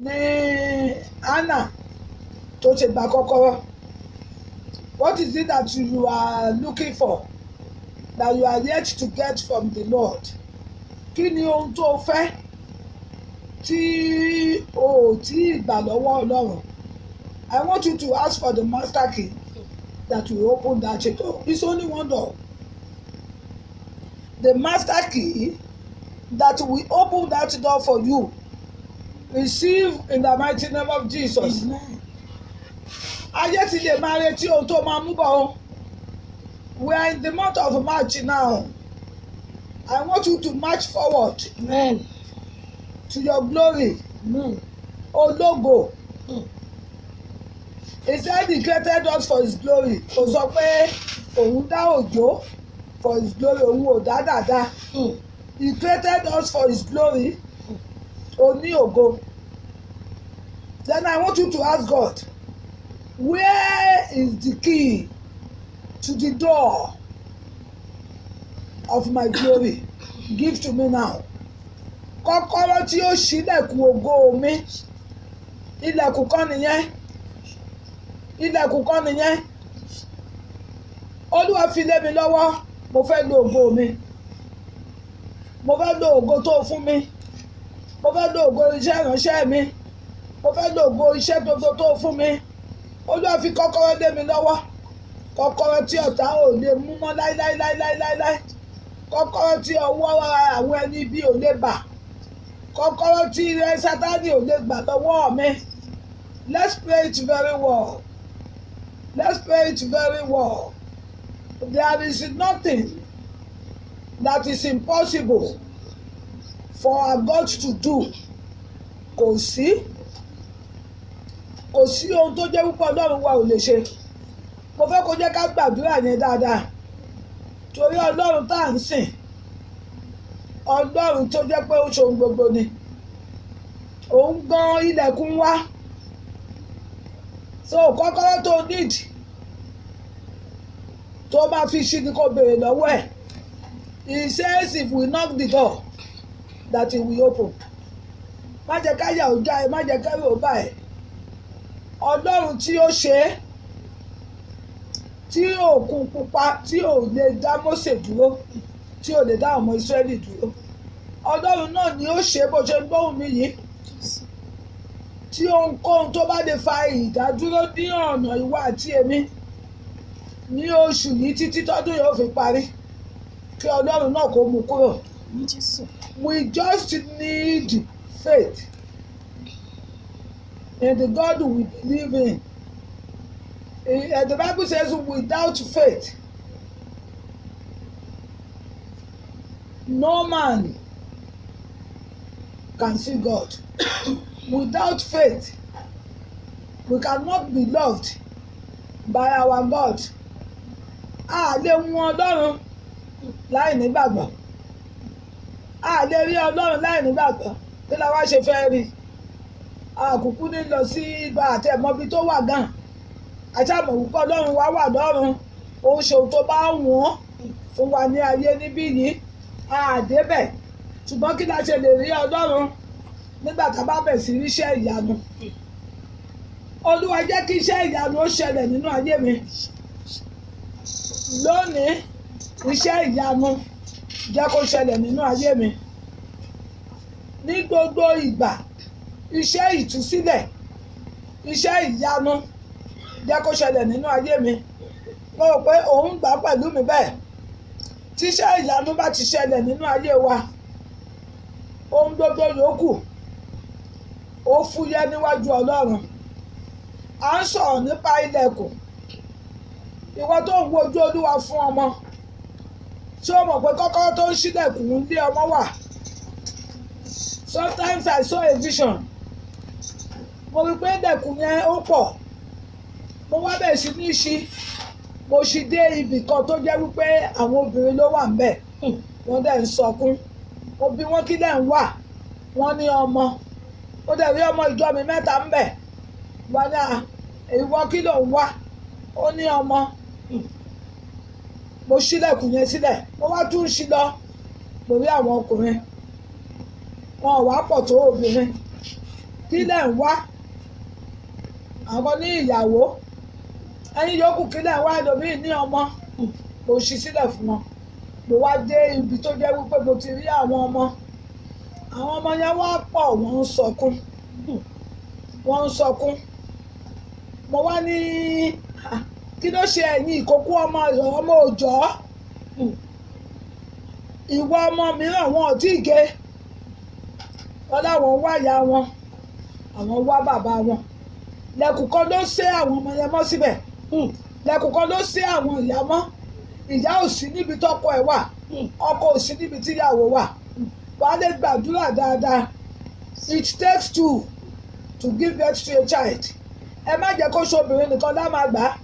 Ní Anna tó ṣe gba kọ́kọ́rọ́. What is it that you are looking for that you are yet to get from the Lord? Kí ni ohun tó o fẹ́ tí o ò tí ì gbà lọ́wọ́ Ọlọ́run? I want you to ask for the master key that will open that door. It's only one door. The master key that will open that door for you. Receive in the mighty name of Jesus. Amen. Ayé ti lè máa retí ohun tó máa mú bọ̀ o. We are in the month of March now. I want you to march forward Amen. To your glory. Amen. Ológo. He said he created us for his glory. Kò sọ pé òun dá Òjò for his glory, òun ò dá dàda. He created us for his glory. O ní ògo. Then I want you to ask God, where is the key to the door of my glory? Give to me now. Kọ́kọ́rọ́ tí ó ṣílẹ̀kùn ògo mi. Ilẹ̀kùn kan nìyẹn. Ilẹ̀kùn kan nìyẹn. Olúwa fi lé mi lọ́wọ́, mo fẹ́ lo ògo mi. Mo fẹ́ lo ògo tó fún mi. Mo fẹ́ lo ògo iṣẹ́ ìránṣẹ́ mi. Mo fẹ́ lo ògo iṣẹ́ gbogbo tó fún mi. Olúwa fi kọ́kọ́rọ́ lé mi lọ́wọ́. Kọ́kọ́rọ́ tí ọ̀tá ò lè mú mọ́ láíláíláíláíláí. Kọ́kọ́rọ́ tí ọwọ́ àwọn ẹni ibi ò lè bà. Kọ́kọ́rọ́ tí ilẹ̀ Sátánì ò lè gbà lọ́wọ́ mi. Let's pray it very well. Let's pray it very well. There is nothing that is impossible for our God to do. Kò sí. Kò sí ohun tó jẹ́ wípé Ọlọ́run wa ò lè ṣe. Mo fẹ́ kó jẹ́ ká gbàdúrà yẹn dáadáa. Torí Ọlọ́run tá à ń sìn, Ọlọ́run tó jẹ́ pé ó ṣe ohun gbogbo ni. Òun gan ilẹ̀kùn wá. So kọ́kọ́rọ́ tó need tó máa fi ṣí ni kó béèrè lọ́wọ́ ẹ̀. He says if we knock the door, that he will open. Má jẹ́ káyà ó já ẹ, má jẹ́ kẹ́rù ó bà ẹ́. Ọlọ́run tí ó ṣe é, tí òkun pupa tí ò lè dá Mósè dúró, tí ò lè dá ọmọ Ísírẹ́lì dúró. Ọlọ́run náà ni ó ṣe bó ṣe ń gbóhùn mi yìí. Tí ohunkóhun tó bá lè fa ìdádúró ní ọ̀nà ìwọ àti èmi ní oṣù yìí títí tọ́dún yóò fi parí, kí Ọlọ́run náà kó mú kúrò. Ní Jésù. We just need faith in the God we believe in. The Bible says without faith, no man can see God. Without faith, we cannot be loved by our God. A lè wun Ọlọ́run láì nígbàgbọ́. A lè rí Ọlọ́run láì nígbàgbọ́. Kí la wá ṣe fẹ́ rí? Àkùkù ní lọ sí ibà àti ẹ̀mọ́bi tó wà gan. Àṣàmọ̀ wípé Ọlọ́run wa wà lọ́run. Ó ń ṣe ohun tó bá wùn fún wa ní ayé níbí yìí. A débẹ̀. Ṣùgbọ́n kí la ṣe lè rí Ọlọ́run nígbà tá a bá bẹ̀ sí ríṣẹ́ ìyanu? Olúwa, jẹ́ kí iṣẹ́ ìyanu ó ṣẹlẹ̀ nínú ayé mi. Lónìí, iṣẹ́ ìyanu jẹ́ kó ṣẹlẹ̀ nínú ayé mi. Ní gbogbo ìgbà, iṣẹ́ ìtúsílẹ̀, iṣẹ́ ìyanu jẹ́ kó ṣẹlẹ̀ nínú ayé mi. Mo rò pé òun gbà pẹ̀lú mi bẹ́ẹ̀. Tí iṣẹ́ ìyanu bá ti ṣẹlẹ̀ nínú ayé wa, ohun gbogbo yòókù ó fúyẹ́ níwájú Ọlọ́run. À ń sọ̀rọ̀ nípa ilẹ̀kùn. Ìwọ tó ń wojú Olúwa fún ọmọ, ṣé o mọ̀ pé kọ́kọ́rọ́ tó ń ṣílẹ̀kùn ń lé ọmọ wà? Sometimes I saw a vision. Mo rí pé ilẹ̀kùn yẹn ó pọ̀. Mo wá bẹ̀rẹ̀ sí ní ṣí. Mo ṣí dé ibì kan tó jẹ́ wípé àwọn obìnrin ló wà ńbẹ̀. Wọ́n dẹ̀ ń sọkún. Mo bi wọ́n, kí lẹ̀ ń wà? Wọ́n ní ọmọ. Ó dẹ̀ rí ọmọ ìjọ mi mẹ́ta ńbẹ̀. Wọ́n ní, à, ìwọ kí ló ń wá? Ó ní ọmọ. Mo ṣílẹ̀kùn yẹn sílẹ̀. Mo wá tún ṣí lọ. Mo rí àwọn ọkùnrin. Wọn ò wá pọ̀ tó obìnrin. Kí lẹ̀ ń wá? Àwọn ní ìyàwó. Ẹ̀yin yòókù, kí lẹ̀ ń wá? Ẹlòmíì ní ọmọ. Mo ṣí sílẹ̀ fún wọn. Mo wá dé ibi tó jẹ́ wípé mo ti rí àwọn ọmọ. Àwọn ọmọ yẹn wá pọ̀, wọ́n ń sọkún, wọ́n ń sọkún. Mo wá ní, "Ah, kí ló ṣe ẹ̀yin ìkókó ọmọ, ọmọ òòjọ́?" Ìwọ ọmọ mìíràn, wọn ò tí ì gé wọn láwọn wá ìyá wọn, àwọn wá bàbá wọn. Lẹ́kùn kan ló ṣe àwọn ọmọ yẹn mọ́ síbẹ̀. Lẹ́kùn kan ló ṣe àwọn ìyá mọ́. Ìyá ò sí níbi tọ́kọ ẹ̀ wà, ọkọ ò sí níbi tíyàwó wà. Wàá lè gbàdúrà dáadáa. It takes two to give birth to a child. Ẹ má jẹ́ kó ṣe obìnrin nìkan lá máa gbà á.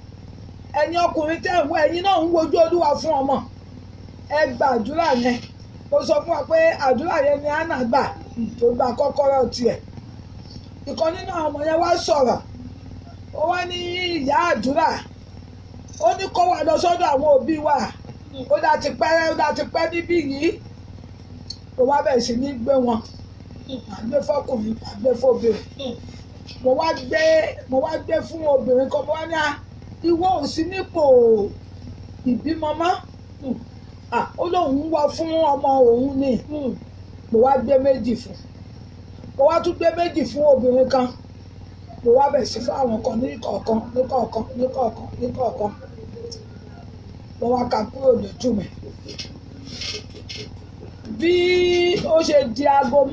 Ẹ̀yin ọkùnrin tẹ́ ń wọ, ẹ̀yin náà ń wojú Olúwa fún ọmọ, ẹ gbàdúrà yẹn. Mo sọ fún wa pé àdúrà yẹn ni Hánà gbà tó gba kọ́kọ́rọ́ tiẹ̀. Ìkan nínú àwọn ọmọ yẹn wá sọ̀rọ̀. Ó wá ní, "Ìyá àdúrà," ó ní, "kó wa lọ sọ́dọ̀ àwọn òbí wa. Ó dá ti pẹ́, ó dá ti pẹ́ níbí yìí." Ó wá bẹ̀rẹ̀ sí ní gbé wọn, àgbé fọkùnrin, àgbé fóbìnrin. Mo wá gbé fún obìnrin kan. Mo wá ní, "À, ìwọ ò sí nípò ìbímọ mọ́." À, ó lóun ń wá fún ọmọ òun ni. Mo wá gbé méjì fún. Mo wá tún gbé méjì fún obìnrin kan. Mo wá bẹ̀ sí fún àwọn kan ní kọ̀ọ̀kan, ní kọ̀ọ̀kan, ní kọ̀ọ̀kan, ní kọ̀ọ̀kan. Mo wá ka kúrò lójú mi bí ó ṣe di aago